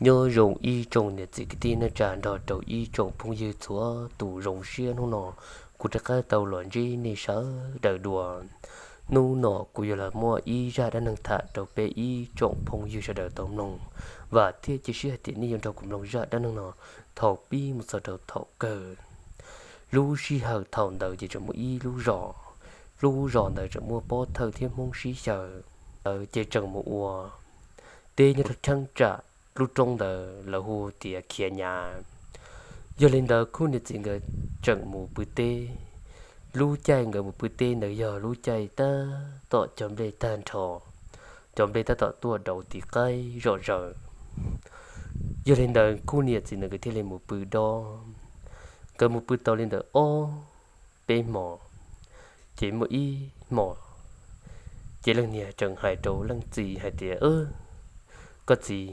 Nyob zoo ib tsoom niam txiv kwv tij neej tsa nrog rau ib tsoom phooj ywg txhua tus, zoo siab hnub no kuv rov qab tau los ntsib nej sawv daws dua. Hnub no kuv yuav los muaj ib zaj dab neeg tham rau peb ib tsoom phooj ywg sawv daws tau mloog, vam thiab cia siab hais tias nej yuav nrog kuv mloog zaj dab neeg no thaum pib mus txog rau thaum kawg. Lub sij hawm thaum ntawd ces tseem muaj ib lub zos, lub zos ntawd tseem muaj pov thawj thiab Hmoob sib xyaw, ntawd ces tseem mus ua teb nyob rau cheeb tsam lub roob ntawd lawv hu tias Khiav Nyav. Yog li ntawd khub niam txiv nkawd tseem mus pw teb. Lub caij nkawd mus pw teb ntawd yog lub caij tab tom cov nplej tag nrho, cov nplej tab tom tuaj dauv tiv qaib zom zaws. Yog li ntawd khub niam txiv ntawd nkawd thiaj li mus pw dob. Nkawd mus pw tau li ntawm ob peb hmos, ces muaj ib hmos ces leej niam tseem hais rau leej txiv hais tias, Koj txiv,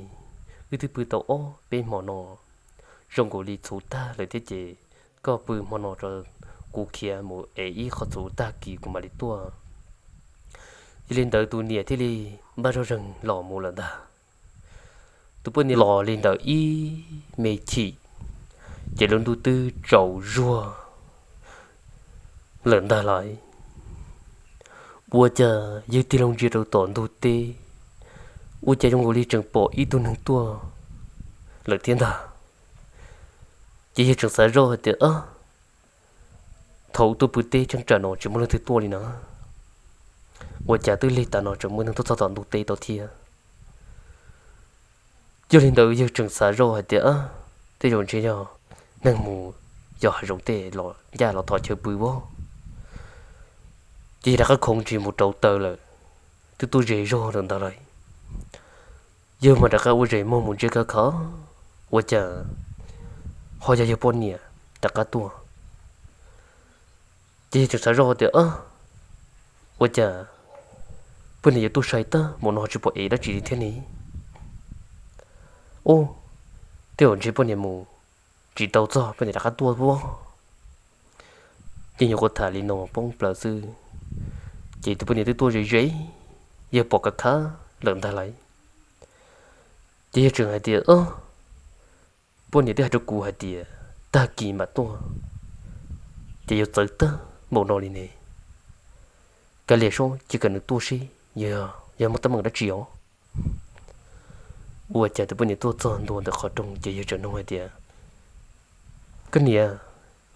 wb twb pw tau ob peb hmos no, zoo nkaus li txhuv tag lawm thiab ces koj pw hmo no rau, kuv khiav mus ev ib qho txhuv tag kis kuv mam li tuaj. Yog li ntawd tus niam thiaj li npaj zog zeeg los mus lawm ntag. Tus poj niam los li ntawm ib me chim, ces lub ntuj twb tsaus zuag lawm ntag lauj. Ua cas yawg tig loo ntsia rau tom ntug teb, ua cas zoo nkaus li tseem pom ib tug neeg tuaj lawm thiab ntag. Ces yawg tseem xav zoj hais tias, Thaum tuaj pw teb cheeb tsam no tsis muaj leej twg tuaj li na, ua cas twb lig tas no tseem muaj neeg tuaj txog tom ntug teb tau thiab? Yog li ntawd yawg tseem xav zoj hais tias, Tej zaum ntshe yog neeg mus yos hav zoov tej los ncaj los thov chaw pw vog. Ces yawg rov qab khoov ntsis mus rauv taws lawm, twb tuaj ze zog lawm ntag lauj. Yawg mas rov qab ua zes muag mus ntsia khov kho, ua cas ho yog yawg poj niam rov qab tuaj. Ces yawg tseem xav zoj tias, Ua cas poj niam yuav tuaj sai tag mus no tsis pom ev dab tsi li thiab ne? Ub, tej zaum ntshe poj niam mus tsis tau txog poj niam rov qab tuaj vog. Ces nyuam qhuav tham li no poob plaws xwb, ces tus poj niam twb tuaj ze ze, yawg pom kav khab lawm ntag lauj. Ces yawg tseem hais tias, Poj niam twb hais rau kuv hais tias tag kis mam tuaj, ces yuav txawv tag npaum no li ne. Kav liam seb cia kom nws tuaj seb yog muaj teeb meem dab tsi os. Ua cas tus poj niam tuaj txog ntua ntawm qhov rooj ces yawg tseem nug hais tias, Koj niam,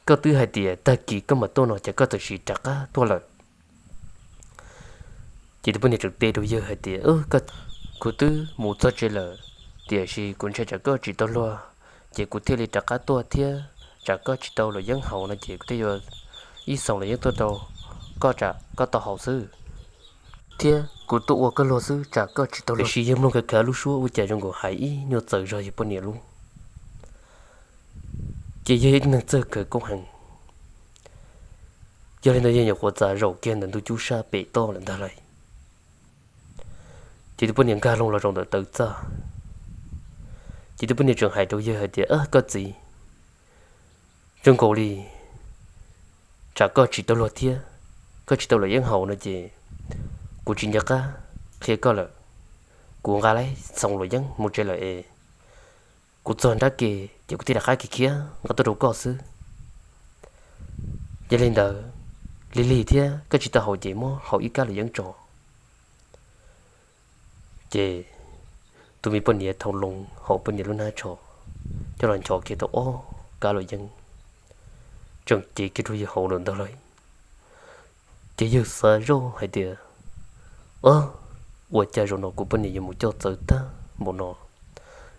koj twb hais tias tag kis koj mam tuaj no ces koj txawm sim rov qab tuaj lawm. Ces tus poj niam tseem teb rau yawg hais tias, Kuv twb mus txog tsev lawm, tiam sis kuv ntshai tsam koj tsis tau luag, ces kuv thiaj li rov qab tuaj thiab. Tsam koj tsis tau luam yeeb haus no ces kuv thiaj yuav ib xoos luam yeeb tuaj rau koj, tsam koj tau haus xwb. Thiab kuv tuaj ua koj luag xwb tsam koj tsis tau luag. Tiam sis yawg mloog khav khav lub suab ua cas zoo nkaus hais ib nyuag txawv zog yawg poj niam lub. Ces yawg ib tug neeg txawj khawv koob heev, yog li ntawd yawg nyuam qhuav txav zaum kiag ntawm ntug cub sab pem toj lawm ntag lauj. Ces tus poj niam nkag loo los zaum ntawm taw txaj, ces tus poj niam tseem hais rau yawg hais tias, Koj txiv, zoo nkaus li tsam koj tsis tau luag thiab, koj tsis tau luam yeeb haus no ces kuv tsis nco qab qhia koj lawm. Kuv nqa lawm xoos luam yeeb mus tsev lawm es kuv txog nrab ke ces kuv thiaj rov qab khiav khiav nqa tuaj rau koj xwb. Yog li ntawd, lig lig thiab koj tsis tau haus ces muab haus ib kab luam yeeb tso. Ces tus me poj niam thau loo hauv poj niam lub hnab tsho coj los nchos kiag tau ob kab luam yeeb, tseem cev kiag rau yawg haus lawm ntag lauj. Ces yawg xav zoj hais tias, Ua cas zaum no kuv poj niam yuav mus coj txawv tag npaum no,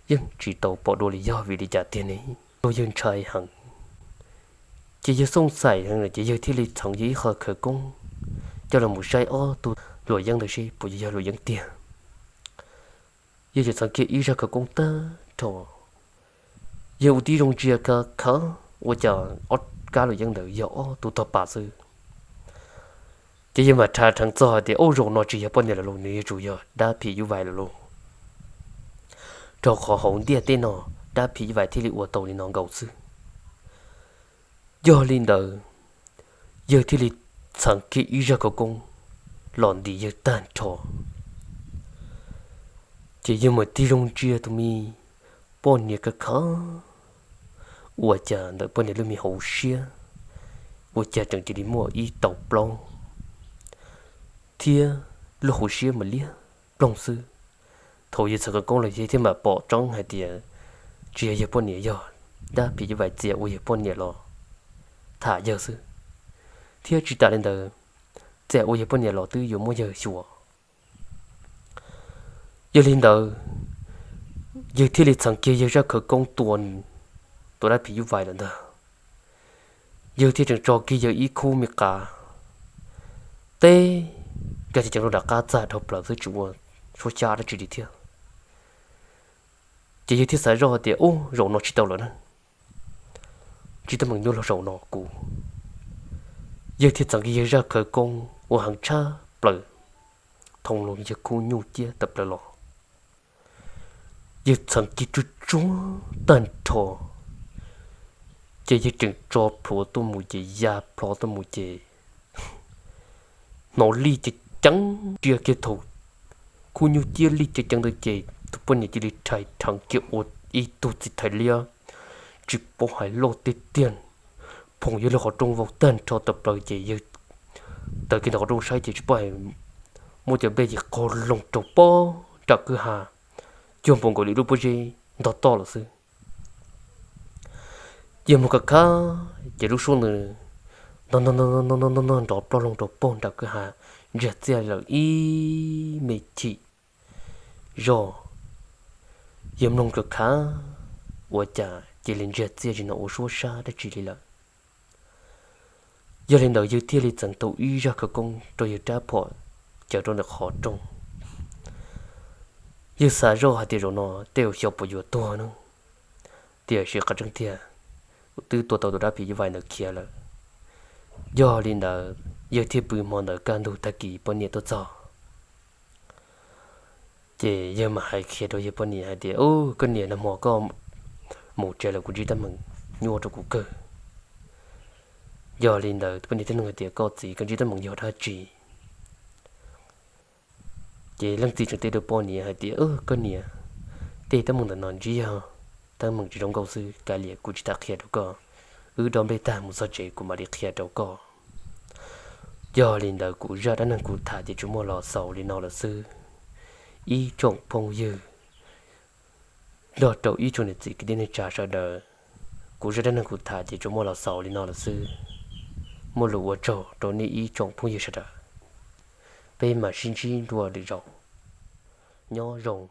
yeej tsis tau pom dua li yog vim li cas tiag ne? Yawg ntshai heev. Ces yawg xooj xaim heev ces yawg thiaj li txhoov yawg ib qho khawv koob coj los mus saib ob tug luam yeeb ntawd seb puas yog luam yeeb tiag. Yawg tseem txhoov kiag ib zaj khawv koob tag nrho, yawg ua tib zoo ntsia khov kho, ua cas ob kab luam yeeb ntawd yog ob tug tog pas xwb. Ces yawg mam rhais rheev txog hais tias, Ub, zaum no tsis yog poj niam lawm lauj, nws yuav tsum yog dab phim nyuj vais lawm lauj, rau qhov hauv ntiaj teb no dab phim nyuj vais thiaj li ua tau li no nkaus xwb. Yog li ntawd, yawg thiaj li txhoov kiag ib zaj khawv koob los ntim yawg tag nrho. Ces yawg mam tig zoo ntsia tus me poj niam khav khav, ua cas ntawm poj niam lub me hauv siab ua cas tseem cia li muaj ib tauv plaub thiab lub hauv siab mas liab ploog xwb. Thaum yawg txhawm khawv koob los yawg thiaj mam pom tseeb hais tias tsis yog yawg poj niam, yog dab phim nyuj vais txias ua yawg poj niam los tham yawg xwb, thiab tsis tas li ntawd, txias ua yawg poj niam los twb yuav muab yawg xyuas. Yog li ntawd, yawg thiaj li txheev kiag yawg zaj khawv koob tua tus dab phim nyuj vais lawm ntag. Yawg thiaj tseem tso kiag yawg ib khub me qav teb, nkag ceev ceev rau nram qab txag dhau plaws xwb, tsis ua suab xyab dab tsi li thiab. Ces yawg thiaj xav zoj hais tias, Ub, zaum no tsis tau lawm na, Tsib Teeb Meem nyuaj luag zaum no kuv. Yawg thiaj txheev kiag yawg zaj khawv koob uas heev tshaj plaws, thoo loo yawg khub nyuj ciab tawm plaws los. Yawg txheev kiag tsuag tsuag tag nrho, ces yawg tseem tso plhuav tuaj mus ces ya plho tuaj mus ces hnov lij ceev ceev ntsia kiag thaum khub nyuj ciab lij ceev ceev ntawd ces tus poj niam cia li rhais rheev kiag ua ib tug txiv thais liab tsis paub hais loj tiag tiag, phoom yawg lub qhov rooj vau tag nrho tawm plaws ces yawg taws kiag ntawm qhov rooj saib ces tsis paub hais muab cov nplej ces qaug loo rau pob nram kwj ha, cuag npaum nkaus li lub pob zeb ntog toj lawm xwb. Yawg mloog khav khav ces lub suab ntawd ntog ntog ntog ntog nrov ploj loo rau pob nram kwj ha, ntsiag txiaj lawm ib me chim zog. Yawg mloog khav khav ua cas cia li ntsiag txiaj tsis hnov ua suab xyab dab tsi li lawm. Yog li ntawd yawg thiaj li txeev tau ib zaj khawv koob rau yawg rab phom cawv rau ntawm qhov rooj. Yawg xav zoj hais tias zaum no tej zaum xyov puas yuav tuag no, tiam sis qhov tseeb tiag twb tua tau tus dab phim nyuj vais ntawd khiav lawm. Yog li ntawd yawg thiaj pw hmo ntawd kaj ntug tag kis poj niam tuaj txog. Ces yawg mam hais qhia rau yawg poj niam hais tias, Ub, koj niam, nag hmo koj mus tsev lawm kuv ntsib teeb meem nyuaj rau kuv kawg. Yog li ntawd poj niam thiaj nug hais tias, Koj txiv, koj ntsib teeb meem yog dab tsi? Ces leej txiv tseem teb rau poj niam hais tias, Koj niam, tej teeb meem ntawm no ntsib yog teeb meem tsis zoo nkauj xwb, kav liam kuv tsis tas qhia rau koj. Wb dob nplej tag mus txog tsev kuv mam li qhia rau koj. Yog li ntawd kuv zaj dab neeg kuv tham ces tsuas muaj los xaus li no lawm xwb. Ib tsoom phooj ywg nrog rau ib tsoom niam txiv kwv tij neej tsa sawv daws, kuv zaj dab neeg kuv tham ces tsuas muaj los xaus li no lawm xwb. Muaj lus ua tsaug rau nej ib tsoom phooj ywg sawv daws. Peb mam sib ntsib dua lwm zaus. Nyob zoo.